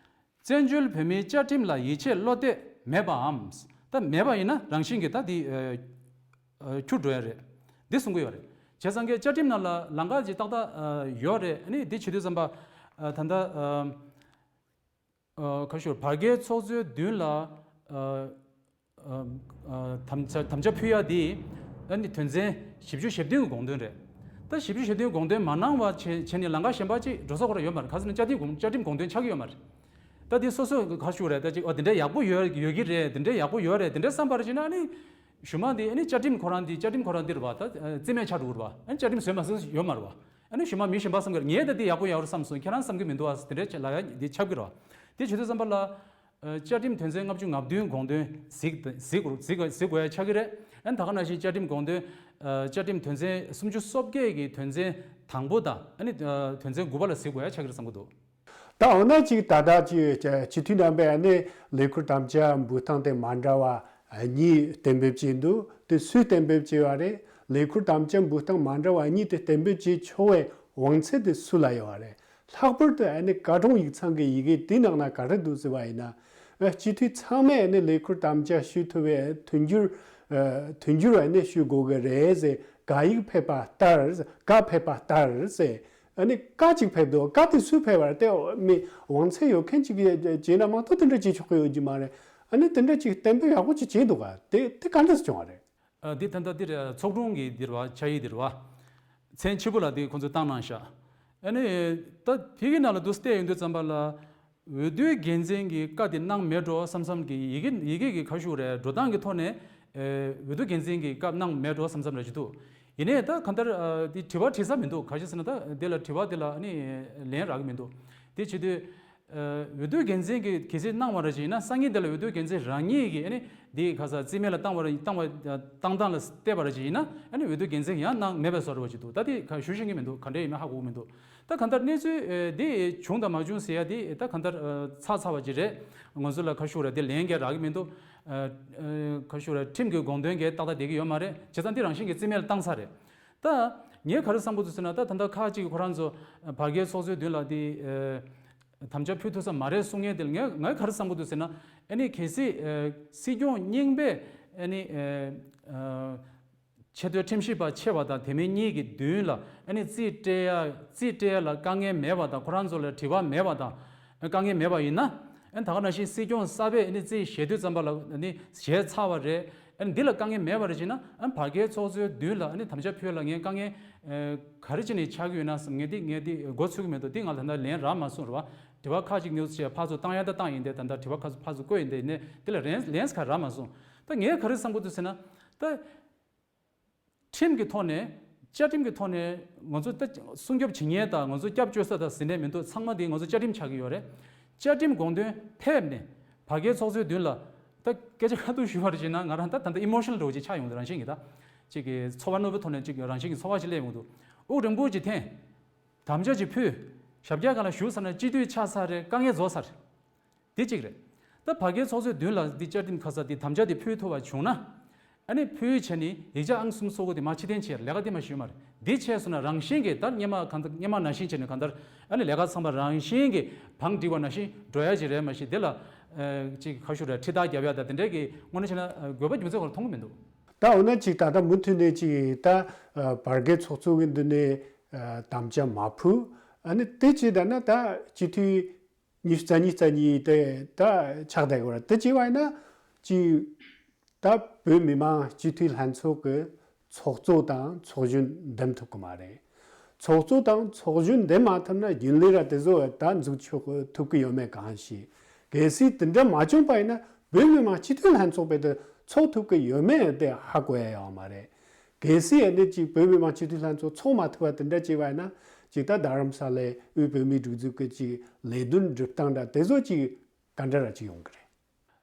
བཙན་བྱོལ་བོད་མིའི་བཅའ་ཁྲིམས་ལ་ཡིད་ཆེས་བློ་གཏད་མེད་པའམ། ད་མེད་པ་ཡིན་ན་རང་བཞིན་གྱིས་ད་འདི་ཨ་ཨ་འཁྱུར་འགྲོ་ཡ་རེད། འདི་གསུང་གི་ཡོད་རེད། བྱས་ཙང་གི་བཅའ་ཁྲིམས་ནང་ལ་ལམ་ཁ་ཅིག་ཏག་ཏག་ཨ་ཡོད་རེད། ཨ་ནི་འདི་བྱེད་དུས་ཙམ་པ་ཨ་ད་ལྟ་ཨ་ཨ་ག་ཞུ་བར་བརྒལ་ཚོགས་གཙོའི་མདུན་ལ་ཨ་ཨ་ཨ་དམ་བཅའ་དམ་བཅའ་ཕུལ་ཡ་དེ་ཨ་ནི་དོན་ཚན་བཞི་བཅུ་ཞེ་བདུན་གྱི་དགོངས་དོན་རེད། ད་བཞི་བཅུ་ཞེ་བདུན་དགོངས་དོན་མ་གནང་བ་བྱས་བྱས་ནས་ལམ་ཁ་གཞན་པ་ཅིག་འགྲོ་ས་ཁོ་རང་ཡོད་མ་རེད། ག་ཟེར་ན་བཅའ་ཁྲིམས་དགོངས་བཅའ་ཁྲིམས་དགོངས་དོན་ཆགས་ཀྱི་ཡོད་མ་རེད། ད་དེ་སོ་སོས་ག་ཞུ་རེད། ད་ཅིག་ཨོ་དེ་འདྲ་ཡག་པོ་ཡོད་ཡོད་ཀྱི་རེད། དེ་འདྲ་ཡག་པོ་ཡོད་རེད། དེ་འདྲ་བསམ་པར་བྱས་ན་ཨ་ནི་གཞུག་མ་དེ་ཨ་ནི་བཅའ་ཁྲིམས་ཁོ་རང་དེ་བཅའ་ཁྲིམས་ཁོ་རང་དེ་རེད་བ། ད་རྩིས་མེད་ཆགས་འགྲོ་གི་རེད་བ། ཨ་ནི་བཅའ་ཁྲིམས་བཟོས་མ་བཟོས་ཡོད་མ་རེད་བ། ཨ་ནི་གཞུག་མ་མི་གཞན་པ་བསམ་གི་རེད། ངས་ད་དེ་ཡག་པོ་ཡོད་རེད་བསམ་སོང་། ཁྱེད་རང་བསམ་གི་མི་འདུག་ཨ། དེ་འདྲ་ལབ་ཡ་དེ་ཆགས་ཀྱི་རེད་བ། དེ་བྱེད་དུས་ཙམ་པ་ལ་ཨ་བཅའ་ཁྲིམས་དོན་ཚན་ལྔ་བཅུ་ང་བདུན་དགོངས་དོན་གཟིགས་གཟིགས་དགོས་གཟིགས་དགོས་གཟིགས་དགོས་ཡ་ཆགས་ཀྱི་རེད། ཨ་ནི་ད་ག་ནང་བཞིན་བཅའ་ཁྲིམས་དགོངས་དོན་ཨ་བཅའ་ཁྲིམས་དོན་ཚན་སུམ་ཅུ་སོ་བརྒྱད་ཀྱི་དོན་ཚན་དང་པོ་དང་ཨ་ནི་ཨ་དོན་ཚན་དགུ་པ་ལ་གཟིགས་དགོས་ཡ་ཆགས་ཀྱི་རེད་བསམ་གྱི་འདུག་ད་འོ་ན་ཅིག་ད་ལྟ་ཅིག་སྤྱི་འཐུས་རྣམ་པས་ཨ་ནི་ལས་ཁུར་དམ་བཅའ་འབུལ་སྟངས་དེ་མ་འདྲ་བ་གཉིས་གཏན་འབེབས་བྱས་འདུག་དེ་སུས་གཏན་འབེབས་བྱས་པ་རེད། ལས་ཁུར་དམ་བཅའ་འབུལ་སྟངས་མ་འདྲ་བ་གཉིས་དེ་གཏན་འབེབས་བྱེད་ཆོག་པའི་དབང་ཚད་དེ་སུ་ལ་ཡོད་པ་རེད། ལྷག་པར་དུ་ཨ་ནི་བཀའ་དྲུང་ཡིག་ཚང་གི་ཡི་གེ་དེའི་ནང་ན་ག་རེ་འདུག་ཟེར་བ་ཡིན་ན། ཨ་སྤྱི་འཐུས་ཚང་མས་ཨ་ནི་ལས་ཁུར་དམ་བཅའ་ཞུ་ཐུབ་པའི་མཐུན་འགྱུར་ཨ་མཐུན་འགྱུར་ཨ་ནི་ཞུ་དགོས་ཀྱི་རེད་ཟེར། བཀའ་ཡིག་ཕེབས་པ་ལྟར་བཀའ་ཕེབས་པ་ལྟར་ཟེར། ཨ་ནི་བཀའ་གཅིག་ཕེབས་འདུག་བཀའ་དེ་སུས་ཕེབས་པ་རེད། དེ་མི་དབང་ཚད་ཡོད་མཁན་གཅིག་གིས་བྱས་ན་མ་གཏོགས་དེ་འདྲ་བྱེད་ཆོག་གི་ཡོད་ཀྱི་མ་རེད། ཨ་ནི་དེ་འདྲ་གཅིག་གཏན་འབེབས་ཡག་པོ་གཅིག་བྱས་འདུག་ག་དེ་དེ་ག་འདྲས་བྱུང་བ་རེད། ཨ་འདི་ད་ལྟ་འདིར་ཚོགས་དྲུང་གི་འདིར་བ་ཆ་ཡིག་འདིར་བ། མཚན་ཆེ་པོ་ལ་འདི་ཁོང་ཚོས་བཏང་གནང་ཤག་ཨ་ནི་ད་དེ་གི་ནང་ལ་འདུག་བལྟས་ཡོང་དུས་ཙམ་པ་ལ། འོས་བསྡུའི་འགན་འཛིན་གྱིས་བཀའ་དེ་གནང་མེད་འགྲོ་བསམ་བསམ་གྱི་ཡི་གེ་ཡི་གེ་གི་ཁ་ཤུགས་རེད། འགྲོ་སྟངས་ཀྱི་ཐོག་ནས་ཨེ་འོས་བསྡུ་འགན་འཛིན་གྱིས་བཀའ་གནང་མེད་འགྲོ་བསམ་བསམ་ར་ཅིག་འདུག་ཡིན་ནའི་ད་གང་ལྟར་ཨ་དེ་དྲི་བ་དྲི་ས་མི་འདུག་ག་ཅི་ཟེར་ན་ད་དེ་ལ་དྲི་བ་དེ་ལ་ཨ་ནི་ལན་རག་གི་མི་འདུག་དེ་བྱེད་དུས་ཨ་འོས་བསྡུ་འགན་འཛིན་གྱིས་གལ་སྲིད་གནང་བ་ར་ཅིག་ཡིན་ན། སང་ཉིན་དེ་ལ་འོས་བསྡུ་འགན་འཛིན་རང་ཉིད་ཀྱིས་ཨ་ནི་དེ་ག་ས་རྩིས་མེད་ལ་བཏང་བ་ར་བཏང་བ་བཏང་སྟངས་ལ་བལྟས་པ་ར་ཅིག་ཡིན་ན། ཨ་ནི་འོས་བསྡུ་འགན་འཛིན་ཡང་གནང་མེད་པའི་བཟོ་འདྲ་བ་ཅིག་འདུག་ད་དེ་ག་ཞུ་ཤེས་ཀྱི་མི་འདུག་ག་འདྲ་ཡིན་མིན་ཧ་གོ་གི་མི་འདུག་ད་གང་ལྟར་གནས་ཚུལ་ཨེ་འདི་བྱུང་དང་མ་བྱུང་ཟེར་ཡ་འདི་ད་གང་ལྟར་ཨ་ཚར་ཚར་བ་ཅིག་རེད། ང་ཚོ་ལ་ཁ་ཤུགས་རེད། འདི་ལན་འགའ་རག་གི་མི་འདུག་ཨ་ཨ་ཁ་ཤུགས་རེད། ཁྲིམས་ཀྱི་དགོངས་དོན་འགའ་ཏག་ཏག་བསྡད་ཀྱི་ཡོད་མ་རེད། བྱས་ཙང་འདི་རང་བཞིན་གྱིས་རྩིས་མེད་ལ་བཏང་ཚར་རེད། ད་ངས་ག་རེ་བསམ་གྱི་འདུག་ཟེར་ན། ད་ད་ལྟ་ཁག་ཅིག་གིས་ཁོ་རང་ཚོ་བར་བརྒལ་ཚོགས་གཙོའི་མདུན་ལ་འདི་ཨ་དམ་བཅའ་ཕུལ་ཐུབ་ས་མ་རེད་གསུང་མཁན་དེ་ལ་ངས་ངས་ག་རེ་བསམ་གྱི་འདུག་ཟེར་ན། ཨ་ནི་གལ་སྲིད་ཨ་སྲིད་སྐྱོང་རྙིང་པས་ཨ་ནི་ཨ་ཨ་ཆེས་མཐོའི་ཁྲིམས་ཞིབ་པ་ཆེ་བ་དང་དེ་མིན་གཉིས་ཀྱི་མདུན་ལ་ཨ་ནི་རྩིས་སྤྲད་ཡ་རྩིས་སྤྲད་ཡ་ལ་དཀའ་ངལ་མེད་པ་དང་། ཁོ་རང་ཚོ་ལ་དྲི་བ་མེད་པ་དང་། དཀའ་ངལ་མེད་པ་ཡིན་ན། ཨ་ནི་ད་ག་ནང་བཞིན་སྲིད་སྐྱོང་གསར་པས་ཨ་ནི་རྩིས་ཞལ་དུས་ཙམ་པ་ལ་ཨ་ནི་ཞལ་ཚར་བ་རེད། ཨ་ནི་འདི་ལ་དཀའ་ངལ་མེད་པ་རེད་ཅེ་ན། ཨ་ནི་བར་བརྒལ་ཚོགས་གཙོའི་མདུན་ལ་ཨ་ནི་དམ་བཅའ་ཕུལ་ལ་ངས་དཀའ་ངལ་ཨ་ག་རེ་བྱས་ནས་ཆགས་ཀྱི་ཡོད་ན་བསམ། ངས་འདི་ངས་འདི་མགོ་ཚོད་ཀྱི་མི་འདུག་འདི་ང་ལ་ད་ལྟ་ལན་རག་མ་སོང་རེད་བ། དྲི་བ་ཁག་ཅིག་ནས་བྱས་ཕར་ཚུར་བཏང་ཡ་ད་བཏང་ཡིན་ཏེ། ད་ལྟ་དྲི་བ་ཁག་ཚུར་ཕར་ཚུར་བཀོད་ཡིན་ཏེ། ཡིན་ནའི་འདི་ལ་ལན་ལན་ཁ་རག་མ་སོང་། ད་ངས་ག་རེ་བསམ་གྱི་འདུག་ཟེར་ན། ད་ཁྲིམས་ཀྱི་ཐོག་ནས་བཅའ་ཁྲིམས་ཀྱི་ཐོག་ནས་ང་ཚོ་ད་སྲུང་སྐྱོབ་བྱེད་མཁན་དང་ང་ཚོ་སྐྱབས་བཅོལ་ས་དང་ཟེར་ནས་མི་འདུག་ཚང་མ་འདི་ང་ཚོ་བཅའ་ཁྲིམས་ཆགས་ཀྱི་ཡོད་རེད། བཅའ་ཁྲིམས་དགོངས་དོན་ཕེབས་ནས་བར་བརྒལ་ཚོགས་གཙོའི་མདུན་ལ། ད་སྐད་ཆ་ཁ་ཐུག་ཞུ་བ་རེད་ཅེ་ན། ང་རང་ད་ད་ལྟ་ཨི་མོ་ཤི་ནལ་འདྲ་བོ་ཅིག་ཆགས་ཡོང་དུས་རང་བཞིན་གྱིས་ད་ཅིག་གི་ཚོར་བ་རྣོན་པོའི་ཐོག་ནས་ཅིག་རང་བཞིན་གྱི་ཚོར་བ་ཅིག་སླེབས་ཡོང་གི་འདུག་དབུགས་རིང་པོ་ཅིག་འཐེན། དམ་བཅའ་ཅིག་ཕུལ། ཞབས་བཀྱག་སྒང་ལ་བཞུགས་ཚར་ན་སྤྱི་འཐུས་ཆགས་ཚར་རེད། དཀའ་ངལ་རྫོགས་ཚར་རེད། འདི་གཅིག་རེད། ད་བར་བརྒལ་ཚོགས་གཙོའི་མདུན་ལ་འདི་བཅའ་ཁྲིམས་ཁ་ས་འདི་དམ་བཅའ་འདི་ཕུལ་ཐུབ་པ་བྱུང་ན། ཨ་ནི་ཕུལ་བྱས་ནས་ཡིག་ཆ་ཨང་གསུམ་སོ་དགུ་དེ་མར་ཕྱིར་འཐེན་བྱས། ལས་ཀ་དེ་མ་ཞུས་མ་རེད། འདི་བྱས་སོང་ན་རང་བཞིན་གྱིས་ད་སྔོན་མ་གང་ལྟར་སྔོན་མ་ནང་བཞིན་བྱས་ནས་གང་ལྟར་ཨ་ནི་ལས་ཀ་ཚང་མ་རང་བཞིན་གྱིས་བང་བསྒྲིགས་པ་ནང་བཞིན་འགྲོ་ཡ་ཅིག་རེད། མ་གཞི་དེ་ལ་ཨ་ཅིག་ཁ་ཤུ་རེད། ཁྲི་ཐག་རྒྱབ་ཡ་ད་དེ་འདྲས་ཀྱི་དངོས་གནས་བྱས་ན་ཨ་དགོས་པ་རྒྱུ་མཚན་ཁོ་རང་མཐོང་གི་མི་འདུག་ད་འོ་ན་ཅིག་ད་ལྟ་མུ་མཐུད་ནས་ཅིག་ད་ཨ་བར་བརྒལ་ཚོགས་གཙོ་གི་མདུན་ནས་ཨ་དམ་བཅའ་མ་ཕུལ། ཨ་ནི་དེ་ཅིག་ད་ན་ད་སྤྱི་འཐུས་ ཉི་ཤུ་རྩ་གཉིས་རྩ་གཉིས་དེ་ད་ཆགས་བསྡད་དགོས་ར། དེ་བྱས་པ་ཡིན་ན་ཅིག་ད་བོད་མི་མང་སྤྱི་འཐུས་ལྷན་ཚོགས་ཀྱི་ཚོགས་གཙོ་དང་ཚོགས་གཞོན་འདེམས་ཐུབ་ཀྱི་མ་རེད། ཚོགས་གཙོ་དང་ཚོགས་གཞོན་འདེམས་མ་ཐུབ་ན་རྒྱུན་ལས་ར་དེ་ཚོ་ད་འཛུགས་ཆོག་ཐུབ་ཀྱི་ཡོད་མེད་གང་ཤེས། གལ་སྲིད་དེ་འདྲ་མ་བྱུང་པ་ཡིན་ན་བོད་མི་མང་སྤྱི་འཐུས་ལྷན་ཚོགས་བེད་དུ་ཚོགས་ཐུབ་ཀྱི་ཡོད་མེད་དེ་ཧ་གོ་ཡ་ཡོད་མ་རེད། གལ་སྲིད་ཨ་ནི་ཅིག་བོད་མི་མང་སྤྱི་འཐུས་ལྷན་ཚོགས་ཚོགས་མ་ཐུབ་པ་དེ་འདྲ་བྱས་པ་ཡིན་ན་ཅིག་ད་རྡ་རམ་ས་ལའི་དབུས་བོད་མིའི་སྒྲིག་འཛུགས་ཀྱི་ཅིག་ལས་དོན་སྒྲུབ་སྟངས་འདྲ་དེ་ཚོ་ཅིག་ག་འདྲ་ར་ཅིག་ཡོང་གི་རེད།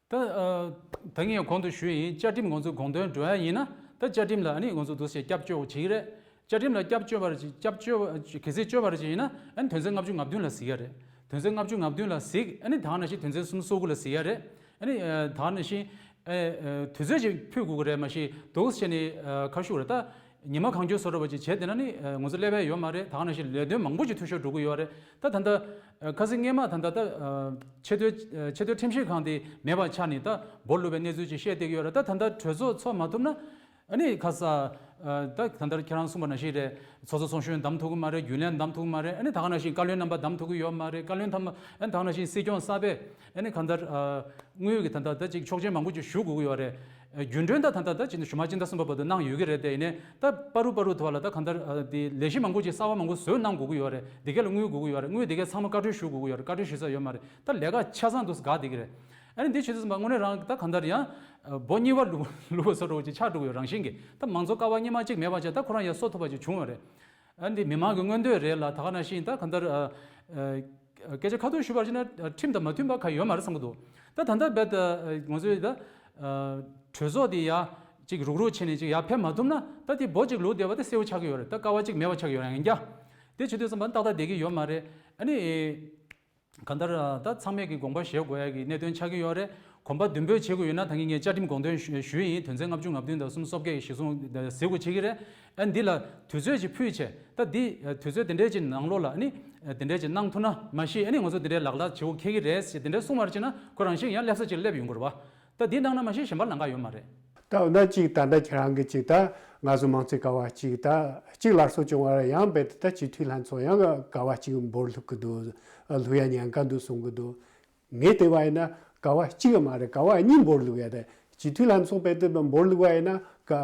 ད་ཨ། ད་ངས་གོང་དུ་ཞུས་ཡིན། བཅའ་ཁྲིམས་ང་ཚོ་དགོངས་དོན་འགྲོ་ཡ་ཡིན་ན་ད་བཅའ་ཁྲིམས་ལ་ཨ་ནི་ང་ཚོ་འདུག་སེ་སྐྱབས་བཅོལ་བྱེད་ཀྱི་རེད། བཅའ་ཁྲིམས་ལ་སྐྱབས་བཅོལ་བར་ཅིག་སྐྱབས་བཅོལ་གལ་སྲིད་བཅོལ་བར་ཅིག་ཡིན་ན་ཨ་ནི་དོན་ཚན་ལྔ་བཅུ་ང་བདུན་ལ་གཟིགས་ཡ་རེད། དོན་ཚན་ལྔ་བཅུ་ང་བདུན་ལ་གཟིགས། ཨ་ནི་ད་ག་ནང་བཞིན་དོན་ཚན་སུམ་ཅུ་སོ་དགུ་ལ་གཟིགས་ཡ་རེད། ཨ་ནི་ཨ། ད་ག་ནང་བཞིན་ཨ། ཨ། དུས་ཚོད་ཅིག་ཕུལ་དགོས་ཀྱི་རེད། མ་གཞི་འདུག་སེ་བྱས་ནས་ཨ། ག་ཞུ་རེད། ད་ཉི་མ་གང་བྱོའི་བཟོ་འདྲ་བ་ཅིག་བྱས་བསྡད་ན་ནི་ཨ། ང་ཚོ་སླེབས་ཡ་ཡོད་མ་རེད། ད་ག་ནང་བཞིན་ལས་དོན་མང་པོ་ཅིག་འཐུས་ཤོར་འགྲོ་གི་ཡོད་རེད། ད་ད་ལྟ་ཨ། ཁ་སང་སྔས་མ་ད་ལྟ་ད་ཨ། ཆེས་མཐོའི་ཨ། ཆེས་མཐོའི་ཁྲིམས་ཞིབ་ཁང་དེ་མེད་པ་ཆགས་ནས་ད་འབོར་ལུག་པའི་གནས་ཚུལ་ཅིག་བཤད་བསྡད་ཀྱི་ཡོད་རེད། ད་ད་ལྟ་གྲོས་ཚོགས་ཚོགས་མ་ཐུབ་ན་ཨ་ནི་ཁ་ས་ཨ། ད་ད་ལྟ་ཁྱེད་རང་གསུངས་པ་ནང་བཞིན་རེད། ཚོགས་གཙོ་ཚོགས་གཞོན་བདམས་ཐུབ་ཀྱི་མ་རེད། རྒྱུན་ལས་བདམས་ཐུབ་ཀྱི་མ་རེད། ཨ་ནི་ད་ག་ནང་བཞིན་བཀའ་བློན་རྣམ་པ་བདམས་ཐུབ་ཀྱི་ཡོད་མ་རེད། བཀའ་བློན་ཐམ་པ་ཨ་ནི་ད་ག་ནང་བཞིན་སྲིད་སྐྱོང་གསར་པས་ཨ་ནི་གང་ལྟར་ཨ། དངུལ་གྱི་ད་ལྟ་ད་ཅིག་ཆོག་མཆན་མང་པོ་ཅིག་ཞུ་དགོས་ཀྱི་ཡོད་རེད། རྒྱུན་གྲོན་ད་ད་ད་ད་ཅིག་ཞུ་མ་ཅིག་ད་གསུམ་པ་བར་དུ་གནང་ཡོད་ཀྱི་རེད། དེ་ཡིན་ནའི་ད་པ་རུ་པ་རུ་དུ་བ་ལ་ད་གང་ལྟར་ཨ། དེ་ལས་གཞི་མང་པོ་ཅིག་གསར་པ་མང་པོ་བཟོས་གནང་དགོས་ཀྱི་ཡོད་རེད། དེ་ག་ལ་དངུལ་དགོས་ཀྱི་ཡོད་རེད། དངུལ་དེ་གའི་ཚང་མ་བཀའ་འཁྲོལ་ཞུ་དགོས་ཀྱི་ཡོད་རེད། བཀའ་འཁྲོལ་ཞུ་ས་ཡོད་མ་རེད། ད་ལས་ཀ་ཆ་ཚང་དུ་འགག་བསྡད་ཀྱི་རེད། ཨ་ནི་འདི་བྱེད་དུས་ཙམ་པ་དངོས་གནས་རང་ད་གང་ལྟར་ཡང་ཨ། སྒོ་གཉིས་པ་ལུག་ལུག་པ་བཟོ་འདྲ་བོ་ཅིག་ཆགས་འགྲོ་གི་ཡོད། རང་བཞིན་གྱིས་ད་མང་གཙོ་ཀ་བ་གཉིས་མ་གཅིག་མེད་པ་བྱས། ད་ཁོ་རང་ཡང་སོ་ཐུབ་པ་ཅིག་བྱུང་བ་རེད། ཨ་ནི་འདི་མི་མང་གི་མངོན་འདོད་རེད་ལ། ད་ག་ནང་བཞིན་ད་གང་ལྟར་ཨ། ཨ། སྐད་ཆ་ཁ་ཐུག་ཞུ་བར་བྱས་ན་ཨ། ཁྲིམས་དང་མ་མཐུན་པ་ག་ཡོད་མ་རེད་བསམ་གྱི་འདུག་ད་ད་ལྟ་རྦད་དེ་ཨ། ང་ཚོས་ད་ཨ། གྲོས་ཚོགས་འདི་ཡ་ཅིག་རུག་རུག་བྱས་ནས་ཅིག་ཡར་ཕེབས་མ་ཐུབ་ན་ད་དེ་འབོ་ཅིག་ལུག་བསྡད་པ་དེ་གསལ་པོ་ཆགས་ཀྱི་ཡོད་རེད། ད་ཀ་བ་ཅིག་མེད་པ་ཆགས་ཀྱི་ཡོད་རེད། ཡང་བསྐྱར་དེ་བྱེད་དུས་ཙམ་པ་ཏག་ཏག་བསྡད་ཀྱི་ཡོད་མ་རེད། ཨ་ནི། གང་ལྟར་ད་ཚང་མས་ཀྱི་དགོངས་པ་བཞེས་དགོས་ཡ་གི་གནད་དོན་ཆགས་ཀྱི་ཡོད་རེད། གོམ་པ་མདུན་སྤོས་བྱེད་དགོས་ཡོད་ན་ད་གིན་ངས་བཅའ་ཁྲིམས་དགོངས་དོན་ཞུ་ཞུས་ཡིན། དོན་ཚན་ལྔ་བཅུ་ང་བདུན་དང་གསུམ་སོ་བརྒྱད་ཀྱི་གཞི་བཟུང་གཟིགས་དགོས་བྱེད་ཀྱི་རེད། ཨ་འདི་ལ་དུས་ཚོད་ཅིག་ཕུལ་བྱས། ད་འདི་དུས་ཚོད་དེ་འདྲའི་ཅིག་ནང་ལོགས་ལ་ཨ་ནི་དེ་འདྲའི་ཅིག་གནང་ཐུབ་ན་མ་གཞི་ཨ་ནི་ང་ཚོ་དེ་འདྲའི་ལག་ལག་བྱེད་དགོས་འཁེལ་གྱི་རེད་ཟེར་དེ་འདྲའི་གསུངས་པར་བྱས་ན་ཁོ་རང་བཞིན་ཡང་སླེབས་ས་ཅིག་སླེབས་ཡོང་གི་རེད་བ། ད་འདི་གནང་ན་མ་གཞི་གཞན་པ་ལམ་ཁ་ཡོད་མ་རེད། ད་འོ་ན་ཅིག་ད་ལྟ་ཁྱེད་རང་གི་ཅིག་ད་ང་ཚོ་མང་གཙོའི་ཀ་བ་གཅིག་ད་གཅིག་སླར་གསོ་བྱུང་བ་རེད། ཡང་རྦད་དེ་ད་སྤྱི་འཐུས་ལྷན་ཚོགས་ཡང་ཀ་བ་གཅིག་འབོར་ལྷུག་གི་འདུག་ལྷུག་ཡ་ཉེན་ཁ་འདུག་གསུང་གི་འདུག་ངས་བལྟས་པ་ཡིན་ན་ཀ་བ་གཅིག་མ་རེད། ཀ་བ་གཉིས་འབོར་ལྷུག་ཡ་དེ། སྤྱི་འཐུས་ལྷན་ཚོགས་རྦད་དེ་འབོར་ལྷུག་པ་ཡིན་ན་བཀའ་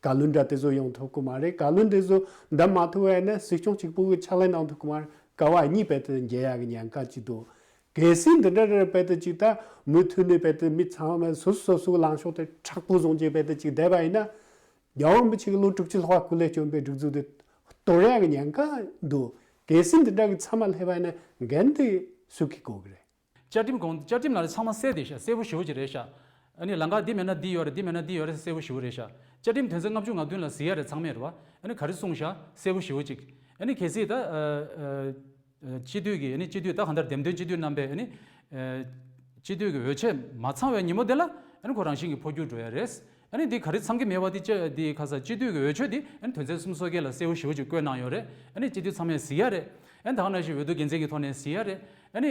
བཀའ་བློན་འདྲ་དེ་ཚོ་ཡོང་ཐུབ་ཀྱི་མ་རེད། བཀའ་བློན་དེ་ཚོ་འདེམས་མ་ཐུབ་པ་ཡིན་ན་སྲིད་སྐྱོང་གཅིག་པུ་གི་ཕྱག་ལས་གནང་ཐུབ་ཀྱི་མ་རེད། ཀ་བ་གཉིས་རྦད་དེ་འགྱེལ་ཡ་གི་ཉེན་ཁ་ཅིག་འདུག་གལ་སྲིད་འདི་འདྲ་རེད་རྦད་དེ་ཅིག་ད་མུ་མཐུད་ནས་རྦད་དེ་མི་ཚང་མས་སོ་སོ་སོ་སོའི་ལངས་ཕྱོགས་དེ་མཁྲེགས་པོ་བཟུང་རྗེས་རྦད་དེ་ཅིག་བསྡད་པ་ཡིན་ན། རྒྱལ་བ་རིན་པོ་ཆེ་གི་ལོ་དྲུག་ཅུ་ལྷག་པ་སྐུ་ལས་བསྐྱོན་པའི་སྒྲིག་འཛུགས་དེ་གཏོར་ཡག་གི་ཉེན་ཁ་འདུག་གལ་སྲིད་འདི་འདྲ་གི་མཚམས་མ་སླེབས་པ་ཡིན་ན་འགན་དེ་སུ་གིས་འཁུར་གི་རེད། བཅའ་ཁྲིམས་གོང་བཅའ་ཁྲིམས་ལ་ཚང་མ་གསལ་བསྡད་ཤག་གསལ་པོ་ཞེ་པོ་ཅིག་རེད་ཤག་ཨ་ནི་ལམ་ཁ་འདི་མེད་ན་འདི་ཡོད་རེད། འདི་མེད་ན་འདི་ཡོད་རེད་ཟེར་གསལ་པོ་ཞེ་པོ་རེད་ཤག་བཅའ་ཁྲིམས་དོན་ཚན་ལྔ་བཅུ་ང་བདུན་ལ་གཟིགས་ཡ་རེད། ཚང་མས་རེད་བ། ཨ་ནི་ག་རེ་གསུངས་ཤག་གསལ་པོ་ཞེ་པོ་ཅིག་ཨ་ནི་གལ་སྲིད་ད་ཨ་ཨ། སྤྱི་འཐུས་ཀྱི་ཨ་ནི་སྤྱི་འཐུས་ད་གང་ལྟར་འདེམས་ཐོན་སྤྱི་འཐུས་རྣམ་པས་ཨ་ནི་ཨ། སྤྱི་འཐུས་ཀྱི་འོས་ཆོས་མ་ཚང་བའི་ཉིན་མོ་དེ་ལ་ཨ་ནི་ཁོ་རང་བཞིན་གྱིས་འཕོ་འགྱུར་འགྲོ་ཡ་རེད། ཨ་ནི་འདི་ག་རེ་ཚང་གི་མེད་པ་འདི་ཅི་འདི་ཁ་ས་སྤྱི་འཐུས་ཀྱི་འོས་ཆོས་འདི་ཨ་ནི་དོན་ཚན་སུམ་ཅུ་སོ་བརྒྱད་ལ་གསལ་པོ་ཞེ་པོ་ཅིག་བཀོད་གནང་ཡོད་རེད། ཨ་ནི་སྤྱི་འཐུས་ཚང་མས་གཟིགས་ཡ་རེད། ཨ་ནི་ད་ག་ནང་བཞིན་འོས་བསྡུ་འགན་འཛིན་གྱི་ཐོག་ནས་གཟིགས་ཡ་རེད། ཨ་ནི་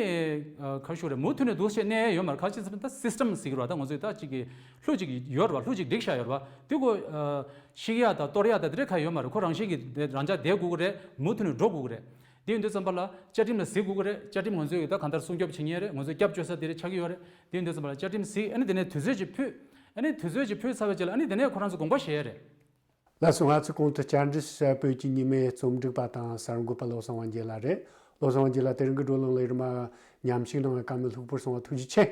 ཨ་ག་ཞུ་རེད། མུ་མཐུད་ནས་འདུག་བྱས་གནས་ཡ་ཡོད་མ་རེད། ཁ་ཅིག་ད་སིས་ཊམ་ཟེར་གི་རེད་བ། ད་ང་ཚོས་ད་ཅིག་གི་ལྷུ་ཅིག་ཡོད་རེད་བ། ལྷུ་ཅིག་སྒྲིག་བཞག་ཡོད་རེད་བ། དེ་ཁོ་ཨ་བཤིག་ཡ་དང་གཏོར་ཡ་དང་དེ་འདྲ་ག་ཡོད་མ་རེད། ཁོ་རང་བཞིན་གྱིས་དེ་རང་འཇགས་བསྡད་དགོས་ཀྱི་རེད། མུ་མཐུད་ནས་འགྲོ་དགོས་ཀྱི་རེད། དེ་ཡིན་དུས་ཙམ་པ་ལ་བཅའ་ཁྲིམས་ལ་གཟིགས་དགོས་ཀྱི་རེད། བཅའ་ཁྲིམས་ང་ཚོས་ད་གང་ལྟར་སྲུང་སྐྱོབ་བྱེད་མཁན་རེད། ང་ཚོས་སྐྱབས་བཅོལ་ས་དེ་རེད་ཆགས་ཀྱི་ཡོད་རེད། དེ་ཡིན་དུས་ཙམ་པ་ལ་བཅའ་ཁྲིམས་གཟིགས། ཨ་ནི་དེ་ནས་དུས་ཚོད་ཅིག་ཕུལ། ཨ་ནི་དུས་ཚོད་ཅིག་ཕུལ་ཚར་བའི་རྗེས་ལ་ཨ་ནི་དེ་ནས་ཁོ་རང་ཚོ་དགོངས་པ་བཞེས་ཡ་རེད། ལགས་སོ། ང་ཚོ་གོང་དུ་བཅར་འདྲི་ཞུ་བ་བོད་ཀྱི་ཉི་མའི་རྩོམ་སྒྲིག་པ་དང་གསར་འགོད་པ་བློ་བཟང་དབང་རྒྱལ་ལགས་རེད། བློ་བཟང་དབང་རྒྱལ་ལགས་དེ་རིང་གི་བགྲོ་གླེང་ལ་རིམ་པ་མཉམ་ཞུགས་གནང་བའི་བཀའ་མོལ་ལྷུག་པོར་གསུང་བ་ཐུགས་རྗེ་ཆེ།